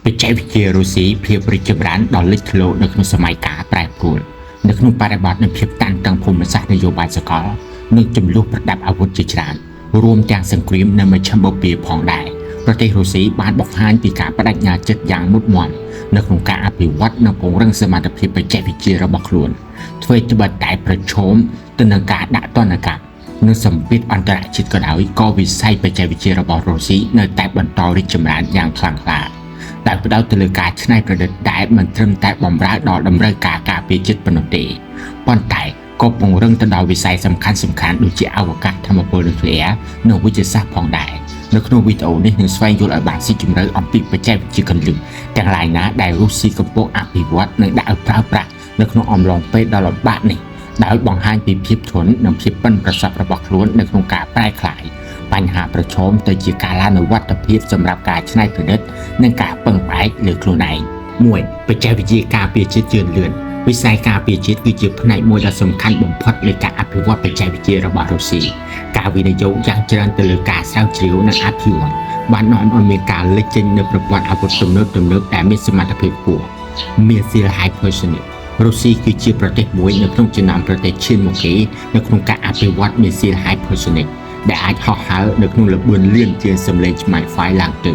បច្ចេកវិទ្យារុស្ស៊ីភាពរីកចម្រើនដ៏លេចធ្លោនៅក្នុងសម័យកាលប្រែប្រួលនៅក្នុងបរិបទនៃភាពតានតឹងភូមិសាស្ត្រនយោបាយសកលនិងចំនួនប្រដាប់អាវុធជាច្រើនរួមទាំងសង្គ្រាមនៅមជ្ឈិមបូព៌ាផងដែរប្រទេសរុស្ស៊ីបានបង្ហាញពីការបដិញ្ញាចិត្តយ៉ាងមុតមមនៅក្នុងការអភិវឌ្ឍនិងពង្រឹងសមត្ថភាពបច្ចេកវិទ្យារបស់ខ្លួនធ្វើត្បិតតែប្រឈមទៅនឹងការដាក់ទណ្ឌកម្មនិងសម្ពាធអន្តរជាតិក៏ដោយក៏វិស័យបច្ចេកវិទ្យារបស់រុស្ស៊ីនៅតែបន្តរីកចម្រើនយ៉ាងខ្លាំងក្លា ដែលផ្ដោតទៅលើការច្នៃប្រឌិតដែលមិនត្រឹមតែបម្រើដល់តម្រូវការការពារជាតិប៉ុណ្ណោះទេប៉ុន្តែក៏ពង្រឹងទៅដល់វិស័យសំខាន់ៗដូចជាអវកាសធម្មពលនុយក្លេអ៊ែរនិងវិទ្យាសាស្ត្រផងដែរនៅក្នុងវីដេអូនេះនឹងស្វែងយល់ឲ្យបានស៊ីជម្រៅអំពីបច្ចេកវិទ្យាគន្លឹះទាំងឡាយណាដែលរុស្ស៊ីកំពុងអភិវឌ្ឍនិងដាក់ឲ្យប្រើប្រាស់នៅក្នុងអំឡុងពេលដ៏លំបាកនេះដោយបង្ហាញពីភាពធន់និងភាពប៉ិនប្រសប់របស់ខ្លួននៅក្នុងការប្រែក្លាយបញ្ហាប្រឈមទៅជាកាលានុវត្តភាពសម្រាប់ការច្នៃប្រឌិត និងការពឹងផ្អែកលើខ្លួនឯង1បច្ចេកវិទ្យាការពារជាតិជឿនលឿនវិស័យការពារជាតិគឺជាផ្នែកមួយដ៏សំខាន់បំផុតនៃការអភិវឌ្ឍបច្ចេកវិទ្យារបស់រុស្ស៊ីការវិនិយោគយ៉ាងច្រើនទៅលើការស្រាវជ្រាវនិងអភិវឌ្ឍបាននាំឲ្យមានការលេចចេញនូវប្រព័ន្ធអាវុធទំនើបៗដែលមានសមត្ថភាពខ្ពស់ មីស៊ីល Hypersonic រុស្ស៊ីគឺជាប្រទេសមួយនៅក្នុងចំណោមប្រទេសឈានមុខគេនៅក្នុងការអភិវឌ្ឍមីស៊ីល Hypersonic ដែលអាចហោះហើរនៅក្នុងល្បឿនលឿនជាងសំឡេងឆ្មាយហ្វាយឡើងទៅ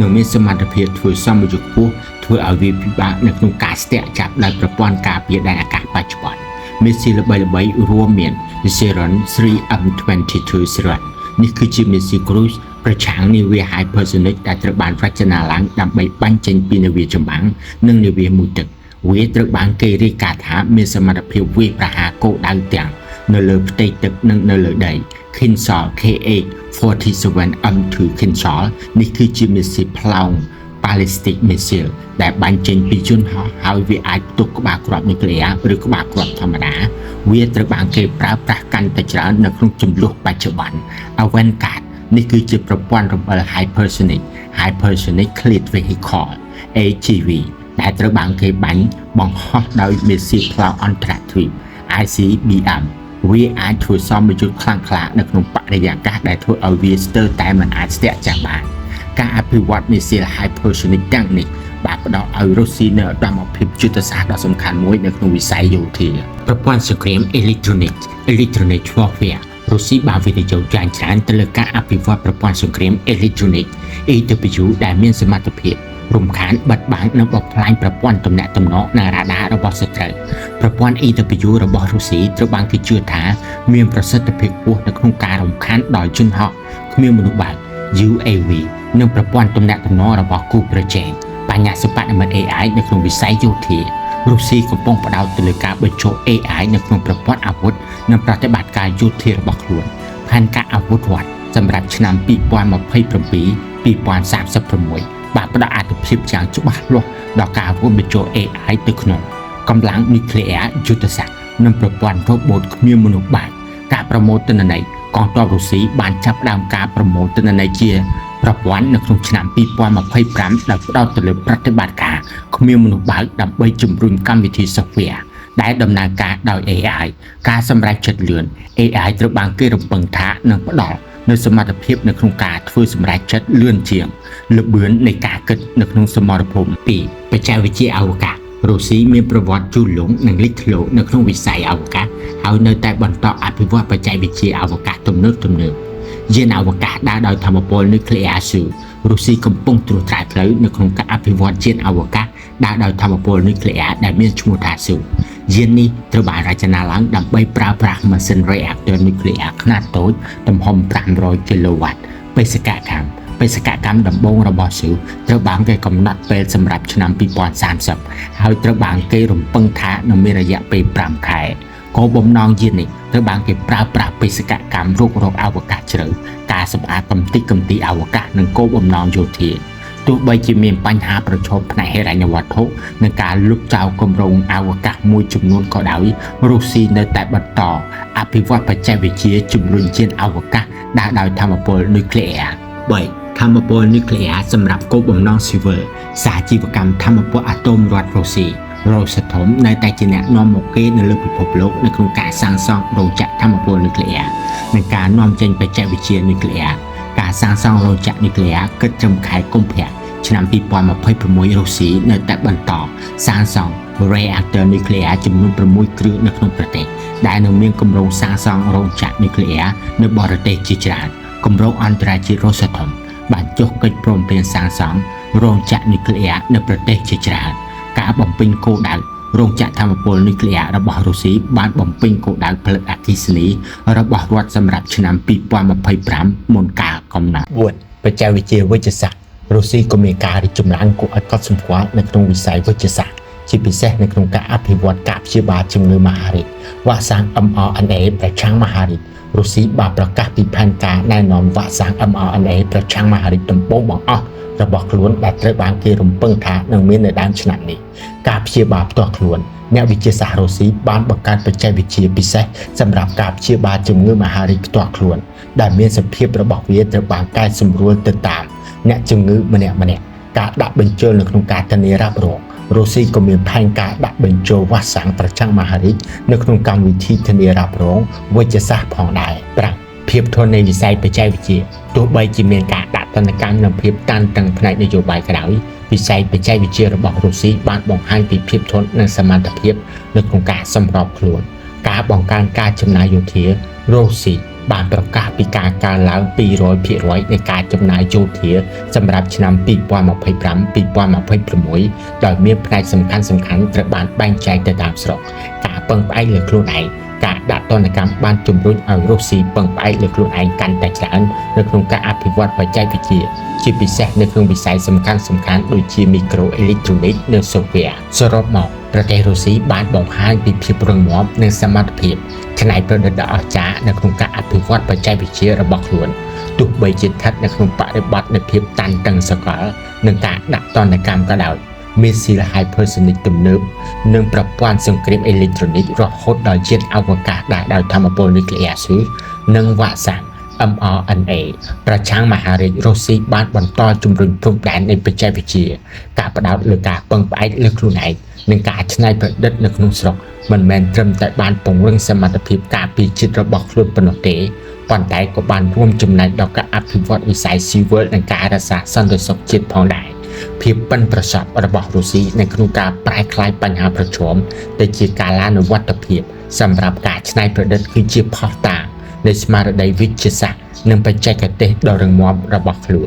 និងមានសមត្ថភាពធ្វើសមយុទ្ធខ្ពស់ធ្វើឲ្យវាពិបាកនៅក្នុងការស្ទាក់ចាប់ដោយប្រព័ន្ធការពារដែនអាកាសបច្ចុប្បន្នមីស៊ីលល្បីៗរួមមាន Geran 3M22 Geran នេះគឺជាមីស៊ីលគ្រូសប្រឆាំងនាវា Hypersonic ដែលត្រូវបានរចនាឡើងដើម្បីបាញ់ចេញពីនាវាចម្បាំងនិងនាវាមុជទឹកវាត្រូវបានគេរាយការណ៍ថាមានសមត្ថភាពវាយប្រហារគោលដៅទាំងនៅលើផ្ទៃទឹកនិងនៅលើដី Kinzhal KH-47M2 Kinzhal នេះគឺជាមីស៊ីលផ្លោង ballistic missile ដែលបាញ់ចេញពីយន្តហោះហើយវាអាចផ្ទុកក្បាលគ្រាប់នុយក្លេអ៊ែរឬក្បាលគ្រាប់ធម្មតាវាត្រូវបានគេប្រើប្រាស់កាន់តែច្រើននៅក្នុងជម្លោះបច្ចុប្បន្ន Avangard នេះគឺជាប្រព័ន្ធរំអិល Hypersonic Glide Vehicle AGV ដែលត្រូវបានគេបាញ់បង្ហោះដោយមីស៊ីលផ្លោងអន្តរទ្វីប ICBM វាអាចធ្វើសមយុទ្ធខ្លាំងក្លានៅក្នុងបរិយាកាសដែលធ្វើឲ្យវាស្ទើរតែមិនអាចស្ទាក់ចាប់បានការអភិវឌ្ឍមីស៊ីល Hypersonic ទាំងនេះបានផ្ដល់ឲ្យរុស្ស៊ីនូវឧត្តមភាពយុទ្ធសាស្ត្រដ៏សំខាន់មួយនៅក្នុងវិស័យយោធាប្រព័ន្ធសង្គ្រាម Electronic Warfare រុស្ស៊ីបានវិនិយោគយ៉ាងច្រើនទៅលើការអភិវឌ្ឍប្រព័ន្ធសង្គ្រាម Electronic EW ដែលមានសមត្ថភាពរំខានបិទបាំងនិងបំផ្លាញប្រព័ន្ធទំនាក់ទំនងនិងរ៉ាដារបស់សត្រូវប្រព័ន្ធ EW របស់រុស្ស៊ីត្រូវបានគេជឿថាមានប្រសិទ្ធភាពខ្ពស់នៅក្នុងការរំខានដល់យន្តហោះគ្មានមនុស្សបើក UAV និងប្រព័ន្ធទំនាក់ទំនងរបស់គូប្រជែងបញ្ញាសិប្បនិម្មិត AI នៅក្នុងវិស័យយោធារុស្ស៊ីកំពុងផ្ដោតទៅលើការបញ្ចូល AI នៅក្នុងប្រព័ន្ធអាវុធនិងប្រតិបត្តិការយោធារបស់ខ្លួនផែនការអាវុធរដ្ឋសម្រាប់ឆ្នាំ2027 2036បានផ្ដល់អាទិភាពយ៉ាងច្បាស់លាស់ដល់ការរួមបញ្ចូល AI ទៅក្នុងកម្លាំងនុយក្លេអ៊ែរយុទ្ធសាស្ត្រនិងប្រព័ន្ធរ៉ូបូតគ្មានមនុស្សបើកការប្រមូលទិន្នន័យកងទ័ពរុស្ស៊ីបានចាប់ផ្ដើមការប្រមូលទិន្នន័យជាប្រព័ន្ធនៅក្នុងឆ្នាំ2025ដោយផ្ដោតទៅលើប្រតិបត្តិការគ្មានមនុស្សបើកដើម្បីជំរុញកម្មវិធី software ដែលដំណើរការដោយ AI ការសម្រេចចិត្តលឿន AI ត្រូវបានគេរំពឹងថានឹងផ្ដល់នូវសមត្ថភាពនៅក្នុងការធ្វើសម្រេចចិត្តលឿនជាងល្បឿននៃការគិតនៅក្នុងសមរភូមិ2បច្ចេកវិទ្យាអវកាសរុស្ស៊ីមានប្រវត្តិយូរលង់និងលេចធ្លោនៅក្នុងវិស័យអវកាសហើយនៅតែបន្តអភិវឌ្ឍបច្ចេកវិទ្យាអវកាសទំនើបទំនើបយានអវកាសដើរដោយធម្មពលនុយក្លេអ៊ែរស៊ូរុស្ស៊ីកំពុងត្រួសត្រាយផ្លូវនៅក្នុងការអភិវឌ្ឍយានអវកាសដើរដោយធម្មពលនុយក្លេអ៊ែរដែលមានឈ្មោះថាស៊ូយាននេះត្រូវបានរចនាឡើងដើម្បីប្រើប្រាស់ម៉ាស៊ីន reactor នុយក្លេអ៊ែរខ្នាតតូចទំហំ500គីឡូវ៉ាត់បេសកកម្មបេសកកម្មដំបូងរបស់ស៊ូត្រូវបានគេកំណត់ពេលសម្រាប់ឆ្នាំ2030ហើយត្រូវបានគេរំពឹងថានឹងមានរយៈពេល5ខែគោលបំណងយាននេះត្រូវបានគេប្រើប្រាស់បេសកកម្មរុករកអវកាសជ្រៅការសម្អាតកំទេចកំទីអវកាសនិងគោលបំណងយោធាទោះបីជាមានបញ្ហាប្រឈមផ្នែកហិរញ្ញវត្ថុនិងការលុបចោលគម្រោងអវកាសមួយចំនួនក៏ដោយរុស្ស៊ីនៅតែបន្តអភិវឌ្ឍបច្ចេកវិទ្យាជំរុញយានអវកាសដើរដោយធម្មពលនុយក្លេអ៊ែរ3ធម្មពលនុយក្លេអ៊ែរសម្រាប់គោលបំណងស៊ីវិលសាជីវកម្មធម្មពលអាតូមរដ្ឋរុស្ស៊ី រ៉ូសាថមនៅតែជាអ្នកនាំមុខគេនៅលើពិភពលោកនៅក្នុងការសាងសង់រោងចក្រធម្មពលនុយក្លេអ៊ែរនិងការនាំចេញបច្ចេកវិទ្យានុយក្លេអ៊ែរការសាងសង់រោងចក្រនុយក្លេអ៊ែរគិតត្រឹមខែកុម្ភៈ ឆ្នាំ2026រុស្ស៊ីនៅតែបន្តសាងសង់ reactor នុយក្លេអ៊ែរចំនួន6គ្រឿងនៅក្នុងប្រទេសដែលនឹងមានគម្រោងសាងសង់រោងចក្រនុយក្លេអ៊ែរនៅបរទេសជាច្រើនគម្រោងអន្តរជាតិ Rosatom បានចុះកិច្ចព្រមព្រៀងសាងសង់រោងចក្រនុយក្លេអ៊ែរនៅប្រទេសជាច្រើនការបំពេញគោលដៅរោងចក្រថាមពលនុយក្លេអ៊ែររបស់រុស្ស៊ីបានបំពេញគោលដៅផលិតអគ្គិសនីរបស់រដ្ឋសម្រាប់ឆ្នាំ2025មុនកាលកំណត់4បច្ចេកវិទ្យាវិទ្យាសាស្ត្ររុស្ស៊ីក៏មានការរីកចម្រើនគួរឲ្យកត់សម្គាល់នៅក្នុងវិស័យវិទ្យាសាស្ត្រជាពិសេសនៅក្នុងការអភិវឌ្ឍការព្យាបាលជំងឺមហារីកវ៉ាក់សាំង mRNA ប្រឆាំងមហារីករុស្ស៊ីបានប្រកាសពីផែនការណែនាំវ៉ាក់សាំង mRNA ប្រឆាំងមហារីកដំបូងបង្អស់របស់ខ្លួនដែលត្រូវបានគេរំពឹងថានឹងមាននៅដើមឆ្នាំនេះការព្យាបាលផ្ទាល់ខ្លួនអ្នកវិទ្យាសាស្ត្ររុស្ស៊ីបានបង្កើតបច្ចេកវិទ្យាពិសេសសម្រាប់ការព្យាបាលជំងឺមហារីកផ្ទាល់ខ្លួនដែលមានសភាពរបស់វាត្រូវបានកែសម្រួលទៅតាមអ្នកជំងឺម្នាក់ៗការដាក់បញ្ចូលនៅក្នុងការធានារ៉ាប់រងរុស្ស៊ីក៏មានផែនការដាក់បញ្ចូលវ៉ាក់សាំងប្រឆាំងមហារីកនៅក្នុងកម្មវិធីធានារ៉ាប់រងវិទ្យាសាស្ត្រផងដែរ5ភាពធន់នៃវិស័យបច្ចេកវិទ្យាទោះបីជាមានការដាក់ទណ្ឌកម្មនិងភាពតានតឹងផ្នែកនយោបាយក៏ដោយវិស័យបច្ចេកវិទ្យារបស់រុស្ស៊ីបានបង្ហាញពីភាពធន់និងសមត្ថភាពនៅក្នុងការសម្របខ្លួនការបង្កើនការចំណាយយោធារុស្ស៊ីបានប្រកាសពីការកើនឡើង200%នៃការចំណាយយោធាសម្រាប់ឆ្នាំ2025-2026ដោយមានផ្នែកសំខាន់ៗត្រូវបានបែងចែកទៅតាមស្រុកការពឹងផ្អែកលើខ្លួនឯងការដាក់ទណ្ឌកម្មបានជំរុញឲ្យរុស្ស៊ីពឹងផ្អែកលើខ្លួនឯងកាន់តែច្រើននៅក្នុងការអភិវឌ្ឍបច្ចេកវិទ្យាជាពិសេសនៅក្នុងវិស័យសំខាន់ៗដូចជាមីក្រូអេឡិចត្រូនិកនិងសូហ្វវែរសរុបមកប្រទេសរុស្ស៊ីបានបង្ហាញពីភាពរឹងមាំនិងសមត្ថភាពច្នៃប្រឌិតដ៏អស្ចារ្យនៅក្នុងការអភិវឌ្ឍបច្ចេកវិទ្យារបស់ខ្លួនទោះបីជាស្ថិតនៅក្នុងបរិបទនៃភាពតានតឹងសកលនិងការដាក់ទណ្ឌកម្មក៏ដោយមីស៊ីល Hypersonic ទំនើបនិងប្រព័ន្ធសង្គ្រាមអេឡិចត្រូនិករហូតដល់យានអវកាសដែលដោយថាមពលនុយក្លេអ៊ែរស៊ុសនិងវ៉ាក់សាំង mRNA ប្រឆាំងមហារីករុស្ស៊ីបានបន្តជំរុញព្រំដែននៃបច្ចេកវិទ្យាការផ្ដោតលើការពឹងផ្អែកលើខ្លួនឯងនិងការច្នៃប្រឌិតនៅក្នុងស្រុកមិនមែនត្រឹមតែបានពង្រឹងសមត្ថភាពការពារជាតិរបស់ខ្លួនប៉ុណ្ណោះទេប៉ុន្តែក៏បានរួមចំណែកដល់ការអភិវឌ្ឍវិស័យស៊ីវិលនិងការរក្សាសន្តិសុខជាតិផងដែរភាពប៉ិនប្រសប់របស់រុស្ស៊ីនៅក្នុងការប្រែក្លាយបញ្ហាប្រឈមទៅជាកាលានុវត្តភាពសម្រាប់ការច្នៃប្រឌិតគឺជាភស្តុតាងនៃស្មារតីវិទ្យាសាស្ត្រនិងបច្ចេកទេសដ៏រឹងមាំរបស់ខ្លួន។